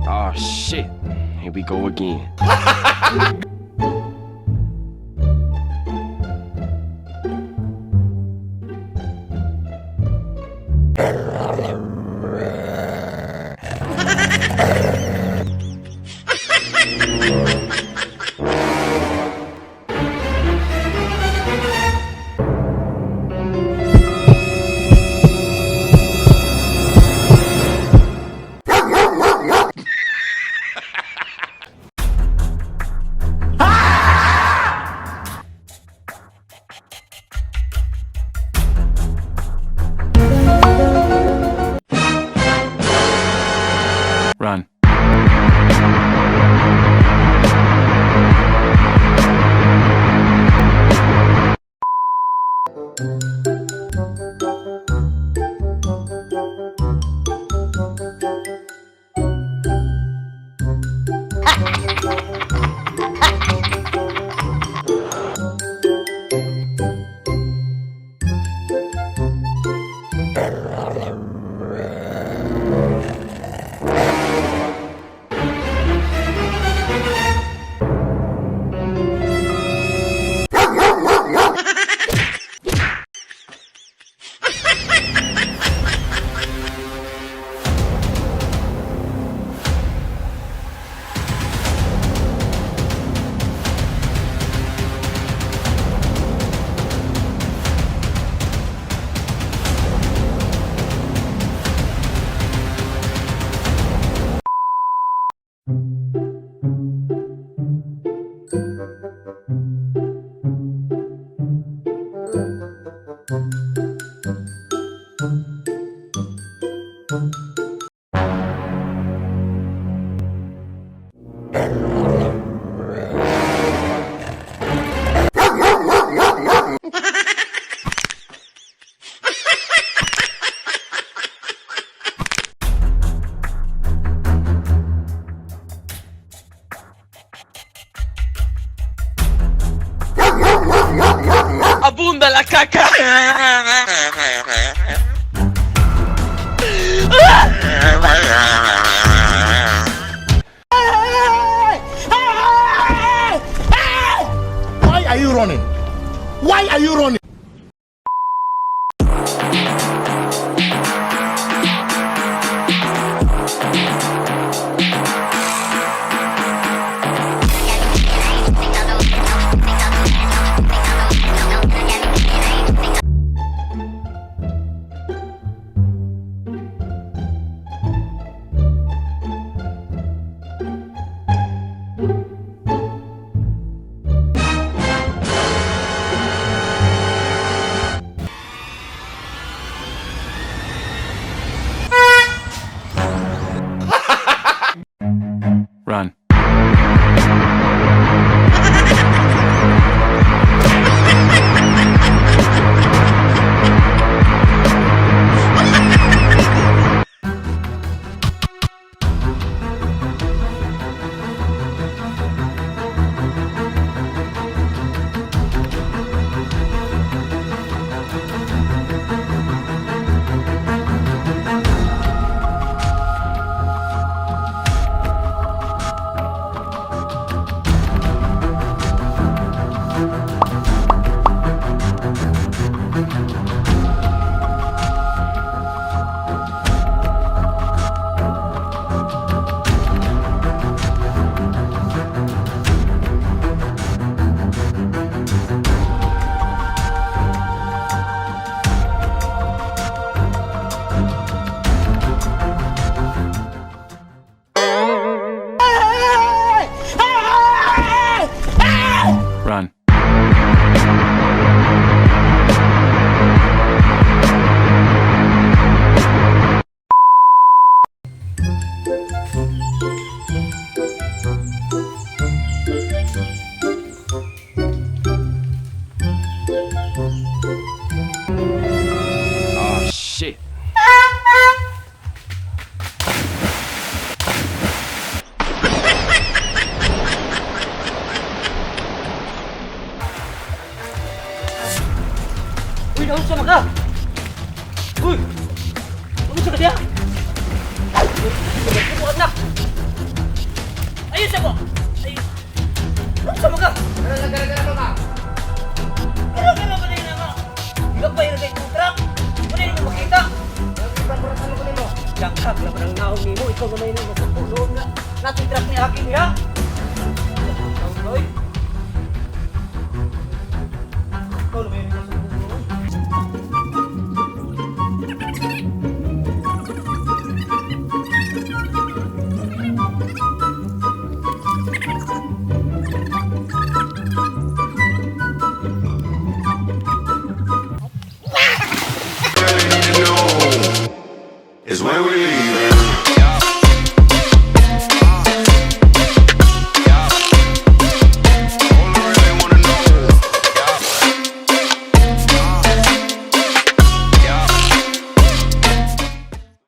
Oh shit. Here we go again. Run. Abunda la caca. Why are you running? Why are you running? Uy, naunsa man ka? Uy! Unsa ka diha? Uy, na! Ayun sa ko! Ay! Unsa man ka? Gara-gara ba na nga? Gabay ra kay truck. Wala nimo makita. Dagkag na ang naong nimo, ikaw na may nang sa puno na. Natin truck ni akin niya. Oy. Ikaw na may nang sa puno. Really need to know is when we